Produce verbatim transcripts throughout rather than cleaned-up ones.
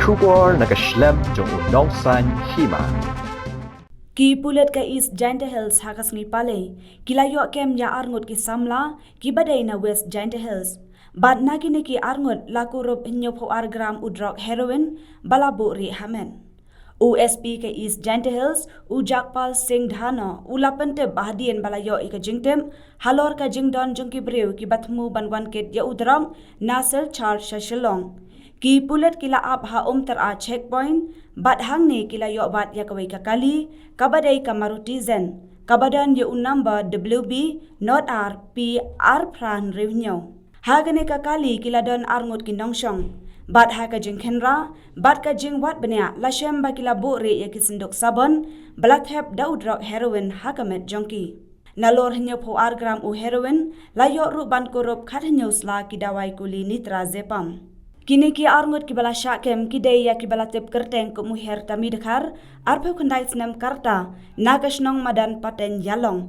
Khubor na ka shlem jong u Nongsaiñ Hima. Ki pulit ka East Jaintia Hills ha ka sngi Palei ki la ïoh kem ïa arngut ki samla ki ba dei na West Jaintia Hills. Bad na kine ki arngut la kurup hynñiewphew ar gram u drok heroin ba la buh rieh ha met. U S P ka East Jaintia Hills, u Jagpal Singh Dhanoa, u la pyntip ba hadien ba la ïoh ïa ka jingtip halor ka jingdon jong ki briew ki ba thmu ban wan kit ïa u drok na Silchar sha Shillong. Ki pulit ki la ap ha Umtyra checkpoint, bad hangne ki la ïoh bat ïa kawei ka kali, ka ba dei ka Maruti Zen, ka ba don ïa u number W B not R P ar phra hynriew hynñiew. Ha kane ka kali ki la don arngut ki nongshong. Bad ha ka jingkhynra bad ka jingwad bniah la shem ba ki la buh rieh ïa ki synduk sabon ba la thep da u drok heroin ha ka met jong ki. Nalor hynñiewphew ar gram u heroin, la ïoh ruh ban kurup khathynñiew sla ki dawai kuli nitrazepam. Kine ki arngut ki ba la shah kem ki dei ïa ki ba la tip kyrteng kum u Hertami Dkhar, arphew khyndai snem ka rta, na ka shnong Madan Pateng Ïalong,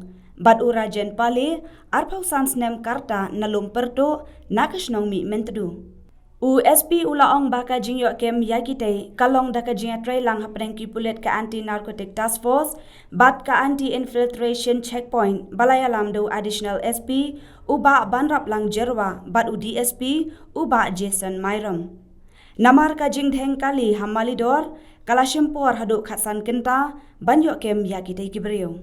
bad u Rajen Pale, arphew san snem ka rta, na Lum Pyrtuh, na ka shnong Mihmyntdu. U S P u la ong ba ka jingïoh kem ïa kitei ka long da ka jingïatreilang hapdeng ki pulit ka Anti Narcotic Task Force bad ka Anti Infiltration Checkpoint ba la ïalam da u Additional S P u Bah Banraplang Jyrwa bad u D S P u Bah Jason Myrom. Namar ka jingdheng kali ha Malidor, ka la shim por haduh khatsan kynta ban ïoh kem ïa kitei ki briew.